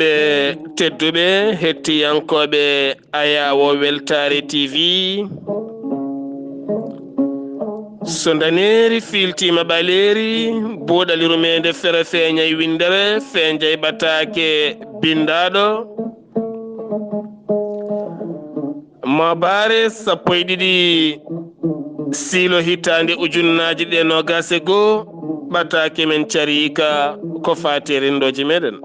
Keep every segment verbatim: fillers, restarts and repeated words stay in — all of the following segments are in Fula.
E tedduɓe hettiyankooɓe Ayaawo Weltaare T V, so ndaneeri fiiltiima ɓaleeri, buuɗali rumeende fere feeñay winndere, feeñay ɓataake binndaaɗo. Maabaare sappo e ɗiɗi siilo hitaande ujunnaaji ɗe noogaas e goo, ɓataake men cariika ko faati e renndooji meɗen.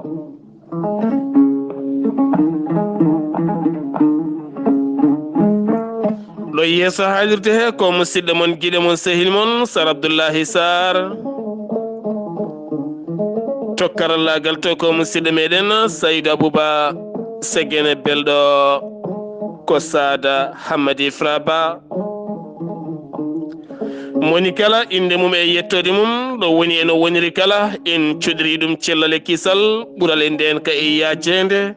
Ɗo yeeso haalirde he ko musidɗo mon, giɗo mon, sehil mon, Sar Abdullahi Sarr. To karallaagal to ko musidɗo meɗen Saydu Abuba Segene Belɗo, ko Saada Hammadi Fraba. Moni kala innde mum e yettoode mum, ɗo woni e no woniri kala, en codiri ɗum cellal e kisal, ɓural e ndeenka e yaajeende,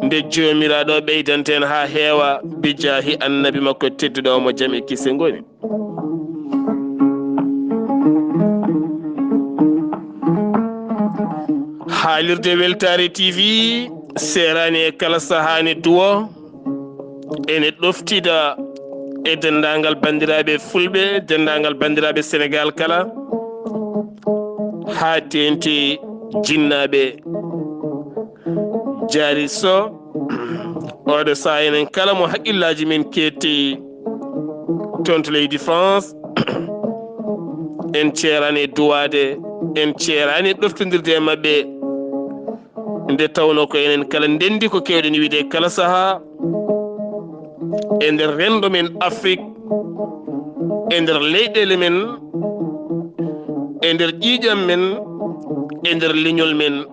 nde Joomiraaɗo ɓeydanta en haa heewa, bijaahi Annabi makko tedduɗo mo jam e kise ngoni. Haalirde Weltaare T V seeraani e kala sahaa ne duwo, ene ɗoftida e denndaangal banndiraaɓe Fulɓe, denndaangal banndiraaɓe Senegaal kala, haa teeŋti jinnaaɓe Jaari Sow. Oɗo sahaa enen kala mo haqqillaaji men keetti toon to leydi France, en ceeraani e duwaade, en ceeraani e ɗoftondirde e maɓɓe, nde tawnoo ko enen kala ndenndi ko keewɗen wiyde e kala sahaa, e nder renndo men Afrik, e nder leyɗeele men, e nder ƴiiƴam men, e nder leñol men.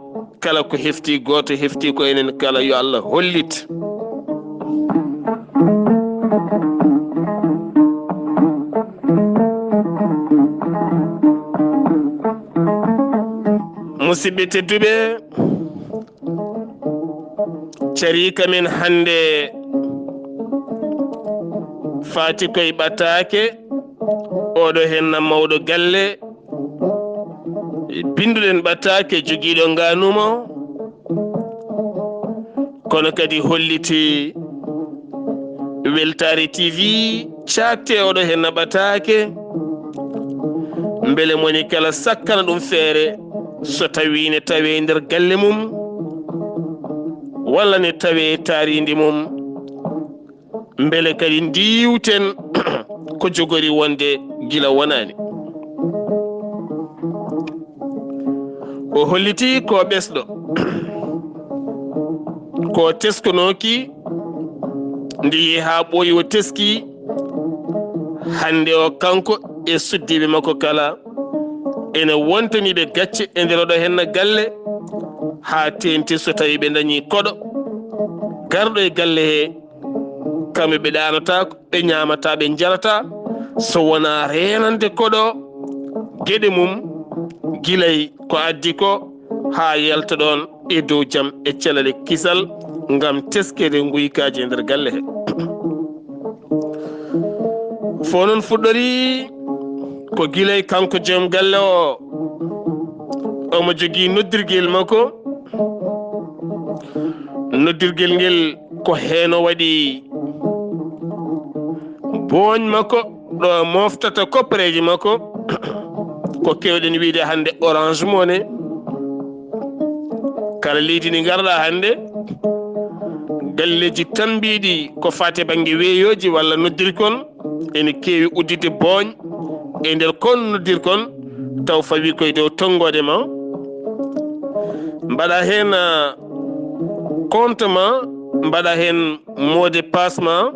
Kala ko hefti gooto, hefti ko enen kala. Yo Allah hollit. Musidɓe tedduɓe, cariika men hannde faati koye ɓataake, oɗo henna mawɗo galle, binnduɗen ɓataake jogiiɗo ngaanuma, kono kadi holliti Weltaare T V caakte oɗo henna ɓataake, mbele moni kala sakkana ɗum feere, so tawii ne tawee nder galle mum, walla ne tawee taariindi mum, mbele kadi ndiiwten ko jogori wonde gila wonaani. O holliti ko ɓesɗo, ko teskonooki, nde yehi haa ɓooyi o teski. Hannde o, kanko e suddiiɓe makko kala, ene wontani ɓe gacce e nder oɗo henna galle, haa teeŋti so tawii ɓe ndañii koɗo garɗo e galle he, kamɓe ɓe ɗaanotaako, ɓe ñaamataa, ɓe njarataa, so wonaa reenande koɗo geɗe mum, gilay ko addi ko haa yalta ɗoon e dow jam e cellal e kisal, ngam teskere nguykaaji e nder galle he. Fof noon fuɗɗori ko gilay kanko joom galle o, omo jogii noddirgel makko. Noddirgel ngel ko heen o waɗi booñ makko, ɗo moftata koppareeji makko, ko keewɗen wiyde hannde Orange Money. Kala leydi ndi ngarɗaa hannde, galleeji tammbiiɗi ko faati bannge weeyooji walla noddirkon, ene keewi udditde booñ e nder kon noddirkon, taw fawii koye dow tonngoode ma. Mbaɗa heen, ah, compte ma, mbaɗa heen mot de passe ma,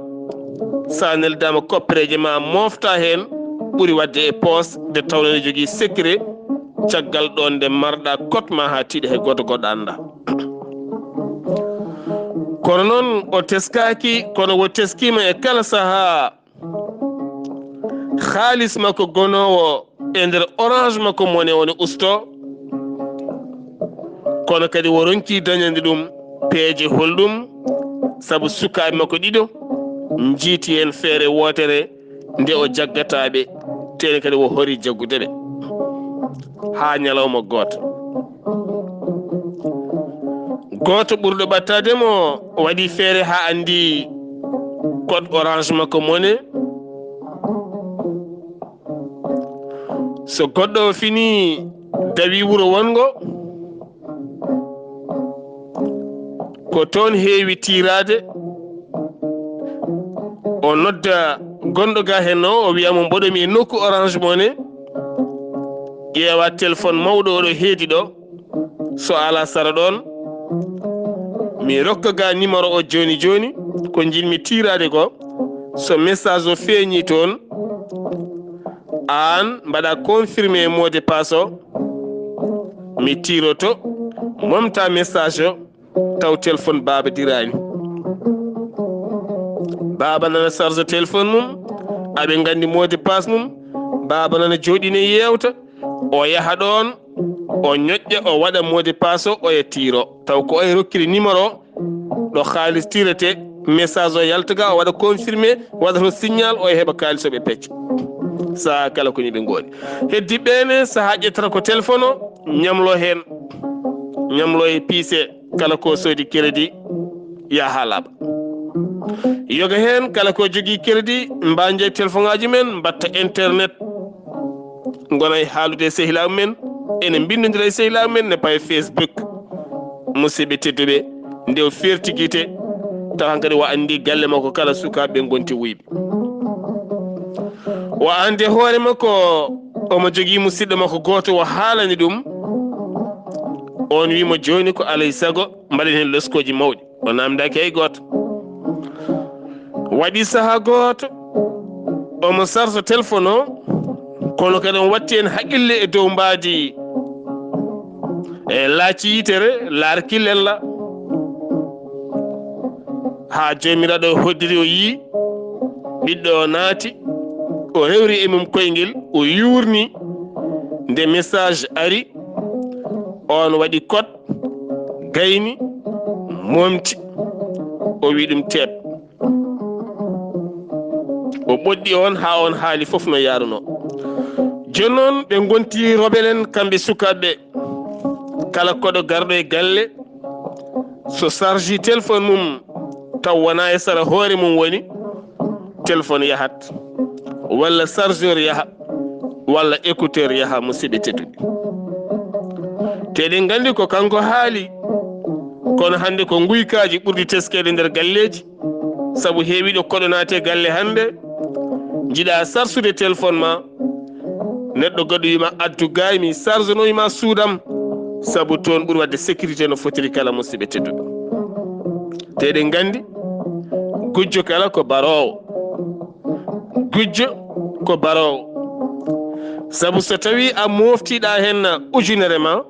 so a neldaama koppereeje ma mofta heen, ɓuri waɗde e poos, nde tawnoo ne jogii secret, caggal ɗoon nde marɗa code ma haa tiiɗa, hay gooto goɗɗo annda. Kono noon o teskaaki, kono o teskiima e kala sahaa. Haalis makko gonoowo e nder Orange makko Money o ne ustoo, kono kadi o ronki dañande ɗum peeje. Holɗum? Sabu sukaaɓe makko ɗiɗo njiiti heen feere wootere nde o jaggataa ɓe, tee ne kadi o horii jaggude ɓe haa ñalawma gooto. Gooto ɓurɗo ɓattaade mo waɗi feere haa anndi code Orange makko Money. So goɗɗo o fini dawi wuro wonngo, ko toon heewi tiiraade. O nodda gonɗo ga heen o, o wiya mo, "Mboɗo mi e nokku Orange Money, ƴeewa téléphone mawɗo oɗo heedi ɗo. So alaa sara ɗoon, mi rokka ga numéro o jooni jooni, ko njiɗmi tiiraade ko, so message o feeñi toon, aan mbaɗa confirmé mot de passe o, mi tiiroto, momta message o, taw téléphone baaba diraani." Baaba nana charge téléphone mum, aɓe nganndi mot de passe mum, baaba nana jooɗii ne yeewta, o yaha ɗoon, o ñoƴƴa, o waɗa mot de passe o, oya tiiro. Taw ko oya rokkiri numéro o, ɗo xaalis tiirete, message o yalta ga, o waɗa confirmé, waɗa toon signal, o heɓa kaalis o ɓe pecca. Saha kala ko ni ɓe ngooni. Heddi ɓeene, saha ƴettata ko téléphone o, ñamlo heen, ñamlo e piise, kala ko soodi crédit, yaha haa laaɓa. Yoga heen, kala ko jogii crédit, mbañde téléphone aji men, mbatta internet, ngona e haalude e sehilaaɓe men, ene mbinndondira e sehilaaɓe men, ne paye Facebook. Musidɓe tedduɓe, nde o ferti gite, tawa hankadi o anndi galle makko kala sukaaɓe ɓe ngonti wuyɓe. O anndi hoore makko, omo jogii musidɗo makko gooto, o haalani ɗum. On wi mo, "Jooni ko alay sago mbaɗen heen loskooji mawɗi." O naamndaaki hay gooto. Waɗi sahaa gooto, omo sarta téléphone o, kono kadi omo watti heen haqqille e dow mbaadi. E laaci yitere, laarki lella. Haa Joomiraaɗo hoddiri, o yii ɓiɗɗo o naati, o rewri e mum koyngel, o yuurni. Nde message ari, on waɗi code, gayni, momti. O wi ɗum teep. O ɓoɗɗi on haa on haali fof no yaarunoo. Jooni noon ɓe ngonti robelen kamɓe sukaaɓe. Kala koɗo garɗo e galle, so sarji téléphone mum taw wonaa e sara hoore mum woni, téléphone yahat, walla chargeur yaha, walla écouteur yaha, musidɓe tedduɓe. Te eɗen nganndi ko kanko haali, kono hannde ko nguykaaji ɓurɗi teskeede nder galleeji, sabu heewi ɗo koɗo naati e galle hannde, njiɗa sarsude téléphone ma, neɗɗo goɗɗo wima, "Addu gaay mi sarge no wima suudam," sabu toon ɓuri waɗde sécurité no fotiri kala, musidɓe tedduɓe. Te eɗen nganndi, gujjo kala ko baroowo. Gujjo ko baroowo. Sabu so tawii a mooftiiɗaa heen ujunere ma,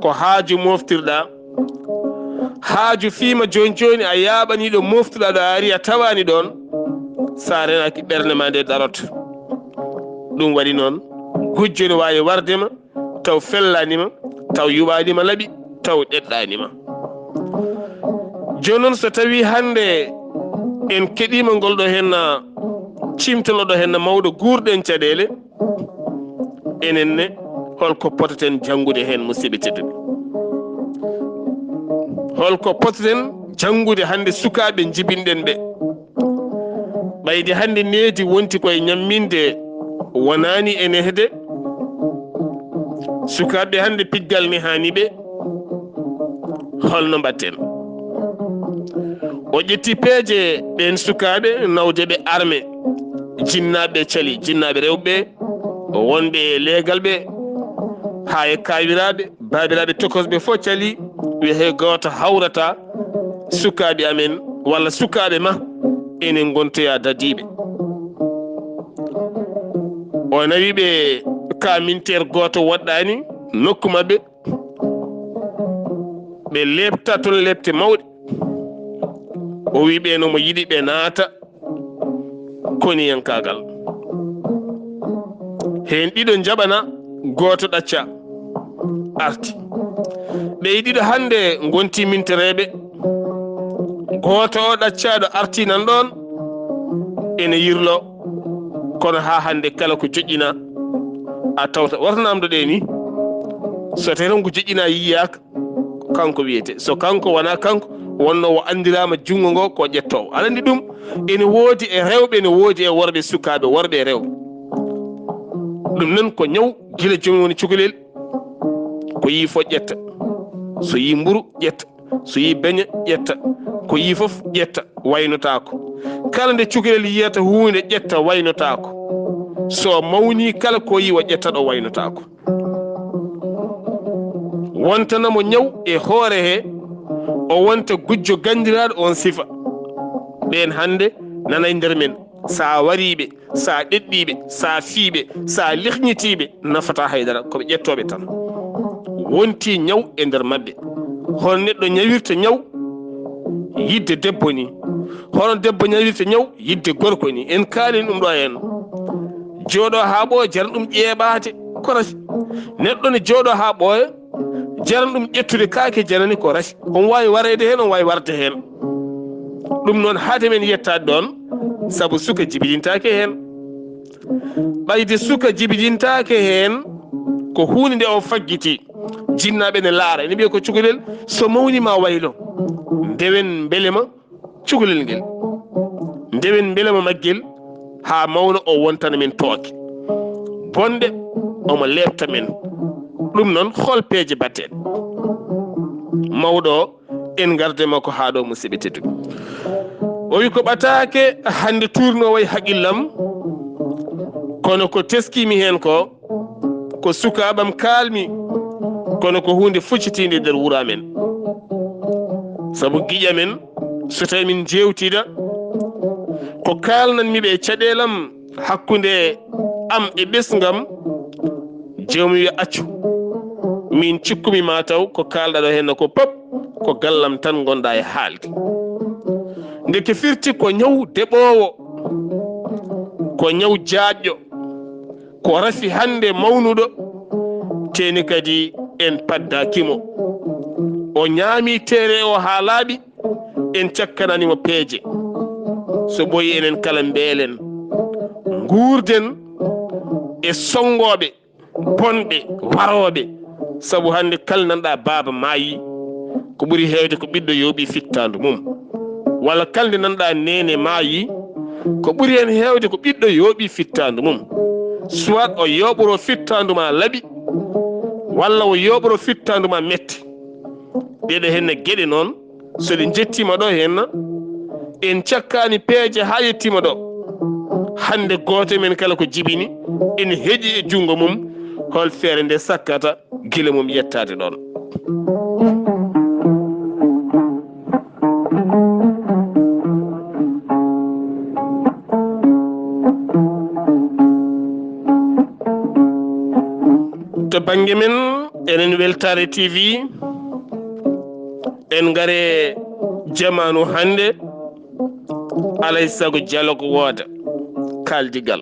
ko haaju mooftirɗaa, haaju fiima jooni jooni a yaaɓanii ɗo mooftuɗaa ɗo, a ari a tawaani ɗoon, so a renaaki ɓernde ma nde daroto. Ɗum waɗi noon, gujjo ne waawi warde ma, taw fellaani ma, taw yuɓaani ma laɓi, taw ɗeɗɗaani ma. Jooni noon, so tawii hannde en keɗiima ngol ɗo heen, ciimtol ɗo heen mawɗo guurɗen caɗeele, enen ne, holko pototen janngude heen, musidɓe tedduɓe? Holko pototen janngude hannde sukaaɓe njibinɗen ɓe? Ɓayde hannde needi wonti koye ñamminde, wonaani e nehde. Sukaaɓe hannde piggal nehaani ɓe. Holno mbaɗten? O ƴetti peeje ɓeen sukaaɓe nawde ɓe arme, jinnaaɓe cali, jinnaaɓe rewɓe, wonɓe e leegal ɓe, haa e kaawiraaɓe, baabiraaɓe tokosɓe fof cali, wi hay gooto hawrata sukaaɓe amen walla sukaaɓe ma, enen ngontoya dadiiɓe. O nawi ɓe ka minteer gooto woɗɗaani nokku maɓɓe, ɓe leepta toon leepte mawɗe. O wi ɓe no mo yiɗi ɓe naata koniyankaagal. Heen ɗiɗo njaɓana, gooto ɗacca, arti. Ɓe ɗiɗo hannde ngonti mintereeɓe. Gooto o ɗaccaaɗo arti nan ɗoon, ene yirlo. Kono haa hannde kala ko joƴƴina, a tawta. Wata naamndo ɗe ni. So tawii tan ko joƴƴina yiyaaka, kanko wiyete. So kanko wonaa kanko, wonno o anndiraama junngo ngo ko ƴettoowo. Aɗa anndi ɗum ene woodi e rewɓe, ene woodi e worɓe, sukaaɓe worɓe e rewɓe. Ɗum noon ko ñaw gila joom woni cukalel, ko yii fof ƴetta, so yii mburu ƴetta, so yii beñe ƴetta, ko yii fof ƴetta, waynotaako. Kala nde cukalel yiyata huunde ƴetta, waynotaako. So mawnii kala ko yii o ƴettat, o waynotaako. Wontana mo ñaw e hoore he, o wonta gujjo ganndiraaɗo oon sifa. Ɓeen hannde nana e nder men, so a warii ɓe, so a ɗeɗɗii ɓe, so a fii ɓe, so a lihñitii ɓe, nafataa hay dara, ko ɓe ƴettooɓe tan. Wontii ñaw e nder maɓɓe. Hono neɗɗo ñawirta ñaw yiɗde debbo nii, hono debbo ñawirta ñaw yiɗde gorko nii. En kaalii ɗum ɗo heen. Jooɗo haa ɓooya, jarani ɗum ƴeeɓaade, ko rasi. Neɗɗo ne jooɗo haa ɓooya, jarani ɗum ƴettude kaake, jarani ko rasi. Omo waawi wareede heen, omo waawi warde heen. Ɗum noon, haade men yettaade ɗoon, sabu suka jibintaake heen. Ɓayde suka jibintaake heen, ko huunde nde o faggiti. Jinnaaɓe ne laara, ene mbiya ko cukalel, so mawni ma waylo. Ndewen mbelema cukalel ngel. Ndewen mbelema maggel haa mawna, o wontana men tooke bonɗe, omo leepta men. Ɗum noon, hol peeje mbaɗten? Mawɗo o, en ngarde makko haa ɗo, musidɓe tedduɓe. O wi ko ɓataake hannde tuurnoowo e haqillam, kono ko teskiimi heen ko, ko sukaaɓam kaalmi, kono ko huunde fuccitiinde e nder wuro amen. Sabu giƴa men, so tawi min njeewtida, ko kaalnanmi ɓe e caɗeelam hakkunde am e ɓesngam, joomum wiya accu, min cikkumi ma taw ko kaalɗa ɗo heen ko pop, ko gallam tan ngonɗa e haalde. Ndeke firti ko ñaw deɓoowo, ko ñaw jaajɗo, ko rafi hannde mawnuɗo, teeni kadi en paddaaki mo. O ñaami teere o haa laaɓi, en cakkanani mo peeje. So ɓooyi enen kala mbeelen, nguurden e sonngooɓe, bonɓe, warooɓe. Sabu hannde kala nanɗa baaba maayi, ko ɓuri heewde ko ɓiɗɗo yooɓi fittaandu mum. Walla kala nde nanɗa neene maayi, ko ɓuri heen heewde ko ɓiɗɗo yooɓi fittaandu mum. Soit o yooɓoro fittaandu ma laaɓi, walla o yooɓoro fittaandu ma metti. Ɗeɗo heen geɗe noon, so ɗe njettiima ɗo heen, en cakkaani peeje haa yettiima ɗo. Hannde gooto e men kala ko jibini ene heƴi e junngo mum, hol feere nde sakkata gila mum yettaade ɗoon. To bannge men, enen Weltaare T V, en ngare jamaanu hannde, alay sago dialogue wooda, kaaldigal.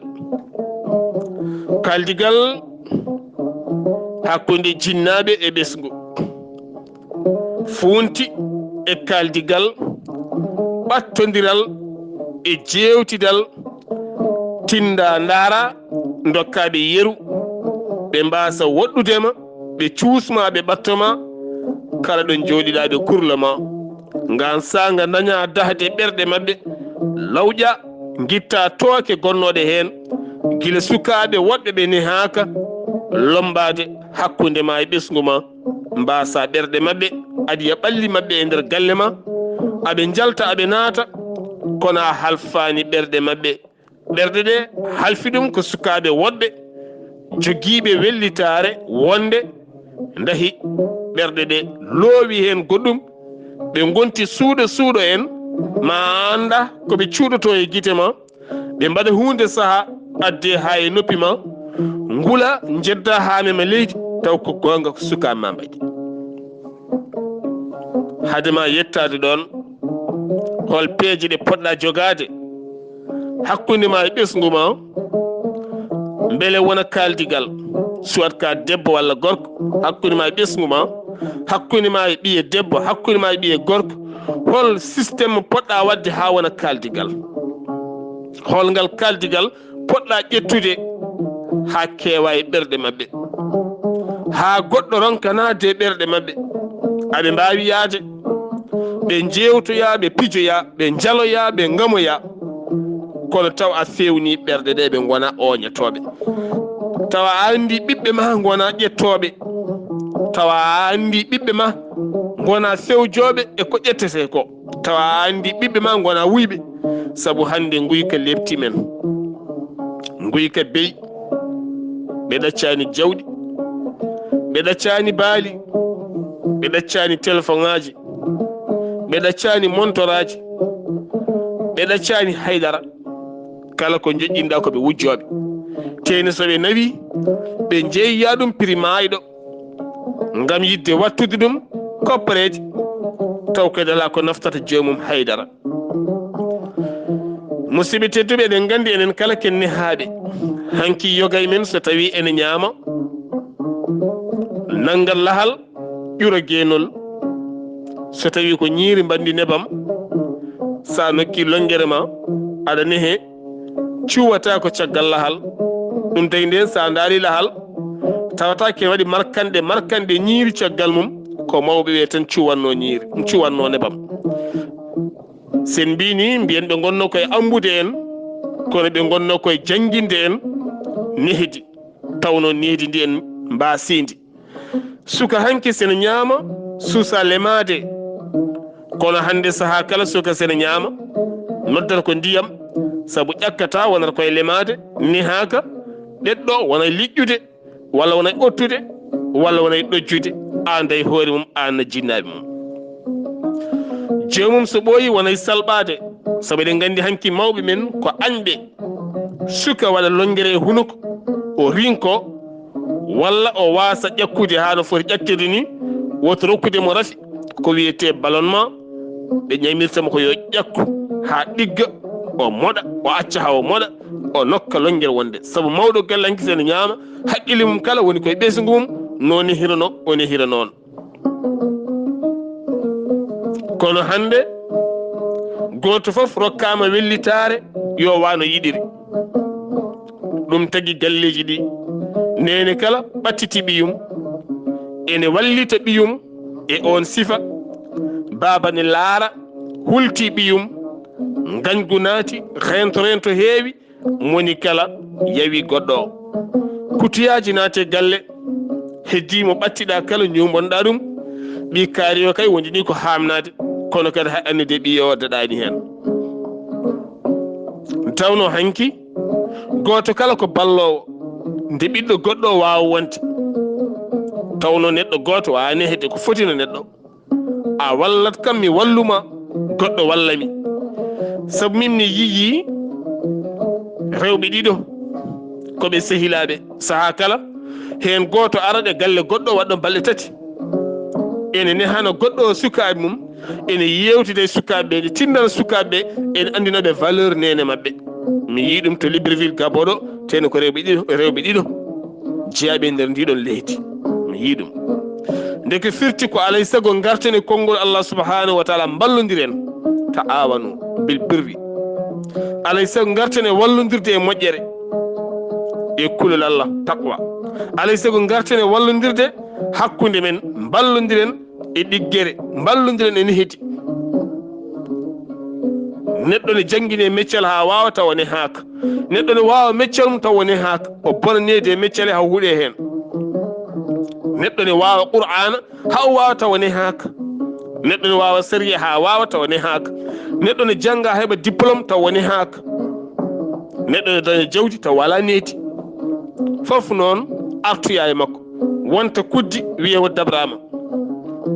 Kaaldigal hakkunde jinnaaɓe e ɓesngu. Fuunti e kaaldigal, ɓattondiral e jeewtidal, tinda ndaara, ndokka ɓe yeru, ɓe mbaasa woɗɗude ma, ɓe cuusma, ɓe ɓatto ma, kala ɗo njooɗiɗa ɓe kurla ma. Ngaan saanga daña dahde ɓerɗe maɓɓe, lawƴa, ngitta tooke gonnooɗe heen, gila sukaaɓe woɗɓe ɓe nehaaka, lommbaade hakkunde ma e ɓesngu ma, mbaasa ɓerɗe maɓɓe, adiya ɓalli maɓɓe e nder galle ma, aɓe njalta, aɓe naata, kono a halfaani ɓerɗe maɓɓe. Ɓerɗe ɗe halfi ɗum ko sukaaɓe woɗɓe jogiiɓe wellitaare wonde ndahi ɓerɗe ɗe loowi heen goɗɗum, ɓe ngonti suuɗo suuɗo en, ma annda ko ɓe cuuɗoto e gite ma, ɓe mbaɗa huunde saha adde haa e noppi ma, ngula njedda haa mema leydi, taw ko goonga ko sukaaɓe ma mbaɗi. Hade ma yettaade ɗoon, hol peeje ɗe poɗɗa jogaade hakkunde ma e ɓesngu ma, mbele wona kaaldigal, soit ka debbo walla gorko, hakkunde ma e ɓesngu ma, hakkunde ma e ɓiye debbo, hakkunde ma e ɓiye gorko, hol système poɗɗa waɗde haa wona kaaldigal? Hol ngal kaaldigal poɗɗa ƴettude haa keewa e ɓerɗe maɓɓe, haa goɗɗo ronka naatde e ɓerɗe maɓɓe? Aɓe mbaawi yahde, ɓe njeewtoya, ɓe pijoya, ɓe njaloya, ɓe ngamoya. Kono taw a feewni ɓerɗe ɗe, ɓe ngona ooñotooɓe. Tawa a anndi ɓiɓɓe ma ngona ƴettooɓe. Tawa a anndi ɓiɓɓe ma ngona fewjooɓe e ko ƴettete ko. Tawa a anndi ɓiɓɓe ma ngona wuyɓe. Sabu hannde nguyka lepti men. Nguyka beyi. Ɓe ɗaccani jawɗi. Ɓe ɗaccani baali. Ɓe ɗaccani telefoŋaaji. Ɓe ɗaccani montoraaji. Ɓe ɗaccani haydara. Kala ko joƴƴinɗa ko ɓe wujjooɓe. Teyni so ɓe nawi, ɓe jeeyiya ɗum prix maayɗo. Ngam yiɗde wattude ɗum koppareeje. Taw kadi alaa ko naftata joomum haydara. Musidɓe tedduɓe, eɗen nganndi enen kala ken nehaaɓe. Hanki yoga e men so tawi ene ñaama, nanngal lahal, ƴura geenol. So tawi ko ñiiri mbanndi nebam, sa nokki longere ma, aɗa nehe, cuwata ko caggal lahal. Ɗum tawi nden sa ndaari lahal, tawata ke waɗi markanɗe, markanɗe ñiiri caggal mum, ko mawɓe ɓe tan cuwanno ñiiri, cuwanno nebam. Sen mbini, mbiyen ɓe ngonno koye ambude en, kono ɓe ngonno koye jannginde en nehdi. Tawno nehdi ndi en mbaasindi. Suka hanki sene ñaama, suusa lemaade. Kono hannde sahaa kala suka sene ñaama, noddata ko ndiyam, sabu ƴakkata wonata koye lemaade, nehaaka, ɗeɗɗo wona liƴƴude, walla wona ottude, walla wona ɗojjude, aan day hoore mum, aan na jinnaaɓe mum. Joomum so ɓooyi wona salɓaade, sabu eɗen nganndi hanki mawɓe men ko añɓe. Suka waɗa longere e hunuko, o rinko, walla o waasa ƴakkude haa no foti ƴakkude ni, woto rokkude mo rafi, ko wiyetee ballonnement, ɓe ñamirta mo ko yo ƴakku haa ɗigga, o moɗa, o acca haa o moɗa, o nokka longere wonde. Sabu mawɗo galle hanki sene ñaama, haqqille mum kala woni koye ɓesngu mum, no nehirano, o nehira noon. Kono hannde, gooto fof rokkaama wellitaare, yo wano yiɗiri. Ɗum tagi galleeji ɗi. Neene kala ɓattiti ɓiyum, ene wallita ɓiyum e oon sifa. Baaba ne laara, hulti ɓiyum, ngañgu naati, reento reento heewi, moni kala yawi goɗɗo o. Kutiyaaji naati e galle, heddii mo ɓattiɗaa kala ñuumbonɗaa ɗum. Ɓii kaari o kay wondini ko haamnaade, kono kadi hay annude ɓii o daɗaani heen. Tawno hanki, gooto kala ko balloowo, nde ɓiɗɗo goɗɗo o waawa wonde. Tawno neɗɗo gooto waawaa nehde ko fotino neɗɗo. A wallat kam, mi walluma, goɗɗo walla mi. Sabu min mi yiyii rewɓe ɗiɗo, ko ɓe sehilaaɓe. Sahaa kala, heen gooto arat e galle goɗɗo, waɗɗo balɗe tati. Ene nehana goɗɗo o sukaaɓe mum, ene yeewtida e sukaaɓe ɓe, ene tindana sukaaɓe ɓe, ene anndina ɓe valeur neene maɓɓe. Mi yii ɗum to Libreville, Gabon ɗo, teno ko rewɓe ɗiɗo, rewɓe ɗiɗo jeyaaɓe e nder ndii ɗoon leydi. Mi yii ɗum. Ndeke firti ko alay sago ngarten e konngol Allah subhanahu wa taala, mballondiren, ta'awanu bil birri. Alay sago ngarten e wallondirde e moƴƴere, e kulol Allah, taqwa. Alay sago ngarten e wallondirde hakkunde men, mballondiren e ɗiggere, mballondiren e nehdi. Neɗɗo ne janngine meccal haa waawa tawa nehaaka. Neɗɗo ne waawa meccal mum tawa nehaaka. O bona nehdi e meccal he haa huuɗe heen. Neɗɗo ne waawa Qur'aana haa o waawa tawa nehaaka. Neɗɗo ne waawa sariya haa waawa tawa nehaaka. Neɗɗo ne jannga heɓa diplôme tawa nehaaka. Neɗɗo ne daña jawdi tawa alaa nehdi. Fof noon artoya e makko. Wonta kuddi wiye o dabraama.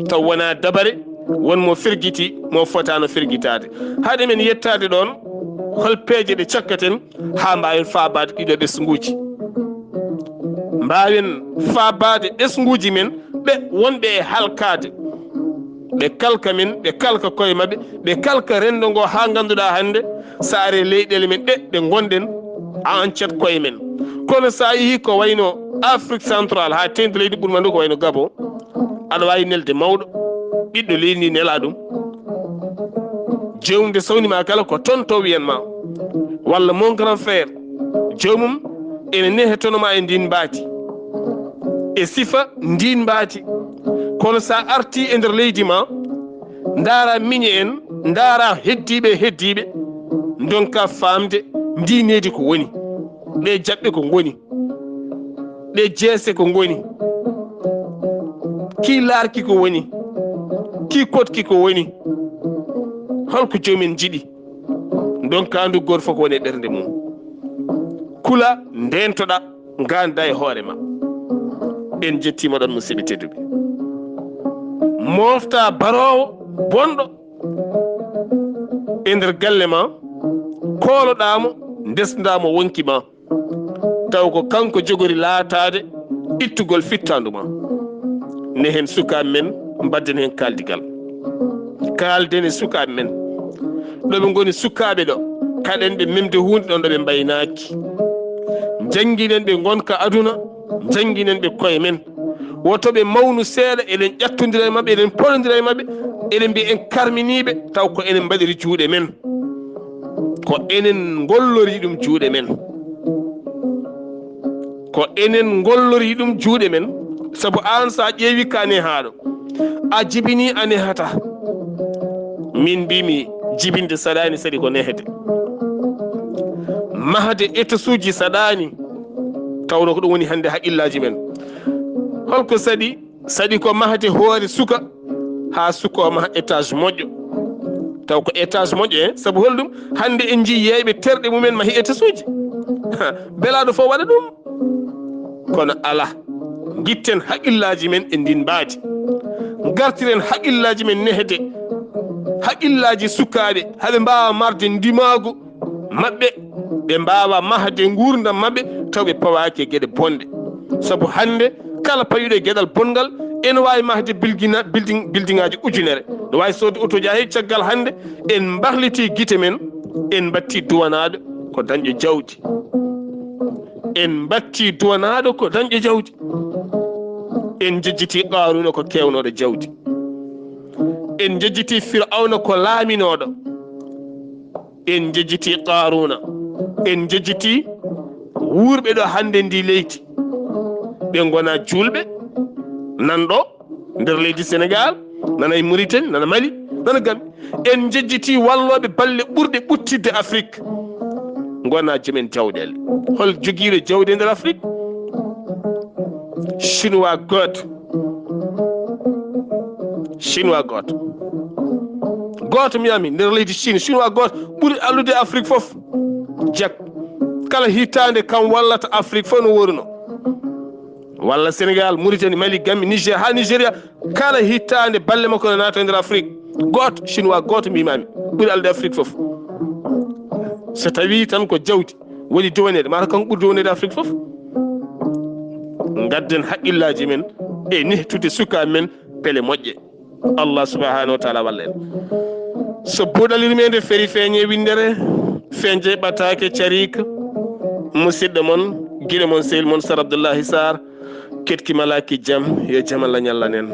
Taw wonaa dabare, won mo fergiti, mo fotaano fergitaade. Haade men yettaade ɗoon, hol peeje ɗe cakkaten haa mbaawen faabaade ɗiɗo ɓesnguuji? Mbaawen faabaade ɓesnguuji men ɓe wonɓe e halkaade. Ɓe kalka men, ɓe kalka koye maɓɓe, ɓe kalka renndo ngo haa ngannduɗaa hannde so ari e leyɗeele men ɗe, ɗe ngonɗen, a ancat koye men. Kono so a yehii ko wayno Afrique centrale, haa teeŋti leydi ɓurma ndu ko wayno Gabon, aɗa waawi nelde mawɗo, ɓiɗɗo leydi ndi nela ɗum. Joomum nde sawni ma kala ko tonton wiyan ma, walla mon grand frère, joomum ene nehe tono ma e ndin mbaadi, e sifa ndin mbaadi. Kono so a artii e nder leydi ma, ndaara miñe en, ndaara heddiiɓe e heddiiɓe, ndonka faamde ndi nehdi ko woni, ɗee jaɓɓe ko ngoni, ɗee jeese ko ngoni, kii laarki ko woni, kii koɗki ko woni, holko joomum en njiɗi. Ndonka ndu gooto fof ko woni e ɓernde mum. Kula, ndeentoɗa, ngaannda e hoore ma. En njettiima ɗoon, musidɓe tedduɓe. Moofta baroowo bonɗo e nder galle ma, kooloɗaa mo, ndesndaa mo wonkii ma. Taw ko kanko jogori laataade ittugol fittaandu ma. Nehen sukaaɓe men, mbadden heen kaaldigal. Kaalden e sukaaɓe men. Ɗo ɓe ngoni sukaaɓe ɗo, kaɗen ɓe memde huunde ɗoon ɗo ɓe mbaynaaki. Njannginen ɓe ngonka aduna, njannginen ɓe koye men. Woto ɓe mawnu seeɗa, eɗen ƴattondira e maɓɓe, eɗen ponondira e maɓɓe, eɗen mbiya en karminiiɓe, taw ko enen mbaɗiri juuɗe men. Ko enen ngollori ɗum juuɗe men. Ko enen ngollori ɗum juuɗe men. Sabu aan, so a ƴeewi ka nehaaɗo, a jibini a nehata. Min mbimi jibinde saɗaani, saɗi ko nehde. Mahde étagesuuji saɗaani, tawno ko ɗum woni hannde haqqillaaji men. Holko saɗi? Saɗi ko mahde hoore suka, haa suka o maha étage moƴƴo. Taw ko étage moƴƴo, en sabu holɗum? Hannde en njii yeeyɓe terɗe mumen mahi étagesuuji. Belaaɗo fof waɗa ɗum. Kono alaa. Ngitten haqqillaaji men e ndin mbaadi. Ngartiren haqqillaaji men nehde. Haqqillaaji sukaaɓe, haɓe mbaawa marde ndimaagu maɓɓe, ɓe mbaawa mahde nguurndam maɓɓe, taw ɓe pawaaki e geɗe bonɗe. Sabu hannde, kala payuɗo e geɗal bonngal, ene waawi mahde bilgina-, building, buildingaaji ujunere. Ne waawi soodde otooji. Hay caggal hannde, en mbahliti gite men, en mbatti duwanaaɗo ko dañɗo jawdi. En mbatti duwanaaɗo ko dañɗo jawdi. En njejjiti Qaaruuna ko keewnooɗo jawdi. En njejjiti Firawna ko laaminooɗo. En njejjiti Qaaruuna. En njejjiti wuurɓe ɗo hannde ndi leydi. Ɓe ngona juulɓe, nan ɗo, nder leydi Senegaal, nana e Mauritanie, nana Mali, nana Gambie. En njejjiti wallooɓe balle ɓurɗe ɓuttidde Afrik. Ngona jomen jawɗeele. Hol jogiiɗo jawdi e nder Afrik? Chinois gooto. Chinois gooto. Gooto mi ami nder leydi Chine. Chinois gooto ɓuri allude Afrik fof. Jak. Kala hitaande kam wallata Afrik fof no woruno. Walla Senegaal, Mauritanie, Mali, Gambie, Niger, haa Nigeria. Kala hitaande balle makko no naata e nder Afrik. Gooto, Chinois gooto mbimami. Ɓuri allude Afrik fof. So tawi tan ko jawdi woni dowaneede, mata kanko ɓuri dowaneede Afrik fof. Ngadden haqqillaaji men e nehtude sukaaɓe men pele moƴƴe. Allah subhanahu wa taala walla en. So buuɗal yurmeende feri feeñe winndere, feeñde ɓataake cariika, musidɗo mon, giɗo mon, sehil mon, Sar Abdullahi Sarr, keɗki malaaki jam, yo jam Allah ñallan en.